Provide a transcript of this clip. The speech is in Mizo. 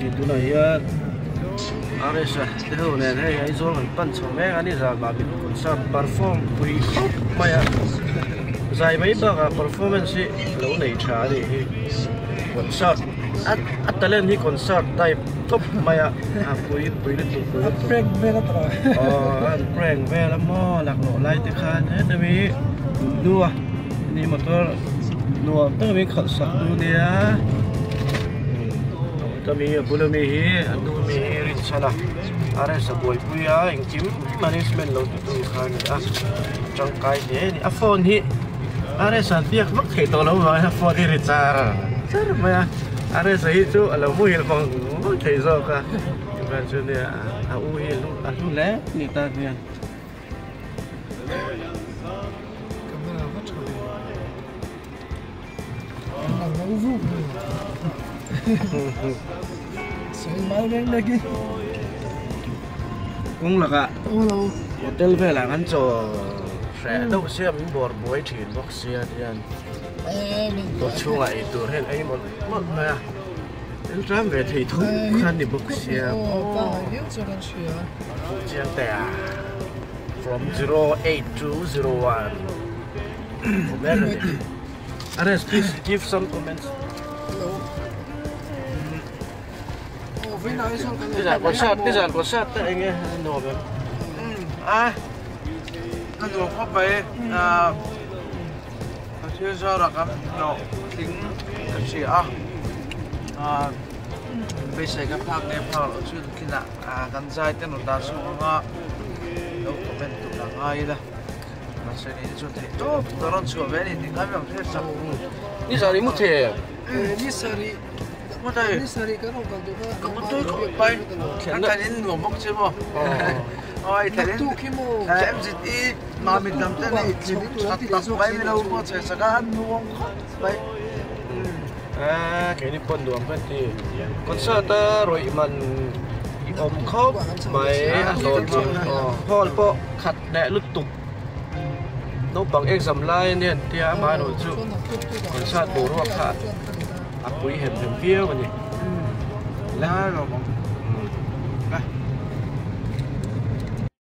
thin tunah hian RS a te ho nen hei Aizawl kan pan chho mek a nizan mah min concert perform pui khawp mai a zai mai bakah performance hi lo nei tha a nih hi concert a talent hi concert type tawp mai a a pui pui lutuk pui lutuk prank vel a tawh aw an prank vel a maw laklawh lai te khan heta mi hnua ni motor nuam tak mai khalh sak tu nia ka mi a bula mi hi a nu mi hi rinchhan a RS a buaipui a engkim management lo ti tu kha a ni a tangkai hle a ni a phone hi RS an biak vak theih tawh loh vangin a phone hi ri char char mai a RS a hi chu a lo muhil vang vang thei zawk a chuan chu nia a u hi a hlu hle a ni tan hian. Camera va tha ve. An lang lo vuk mai. Sawi mai reng reng i. Kawng lakah hotel velah kan chaw hreh deuh sia min bawr buai thin bawk sia tihian dawr chhungah ei tur hian ei mawlh mawlh mai a thil ṭam ve thei tho kha ni bawk sia Chiang teh a from 08 to 01 Ares please give some comments. Nizan concert nizan concert te enge nuam em? A a nuam khawp mai Pathian zara kan hlawh tling ka hria a beisei ka phak nge phak loh chu kinah kan zai te rawn dah chhuak anga lo comment tur a ngai ila mahse kei chu theih tawp ka rawn chhuah ve a ni tih kha mi ang hriat sak. Nizan i mu thei em? Ni sarih Mu thei. Ni sarih kan rawn kal duh kha. Ka mu tui khawp mai. An than in nuam bawk che maw? Aw i than in. Naktuk hi maw? MZE Mamit lam te nei tling tha tak mai mi lo maw che sak a an nuam khawp mai. A keini pawh nuam ka ti. Concert a rawih man i awm khawp mai a hlawhtling. Hall pawh khat leh lutuk. Naupang exam lai a nia an tia amaherawh chu concert boruak kha a pui hem hem viau a ni. La lawm ang.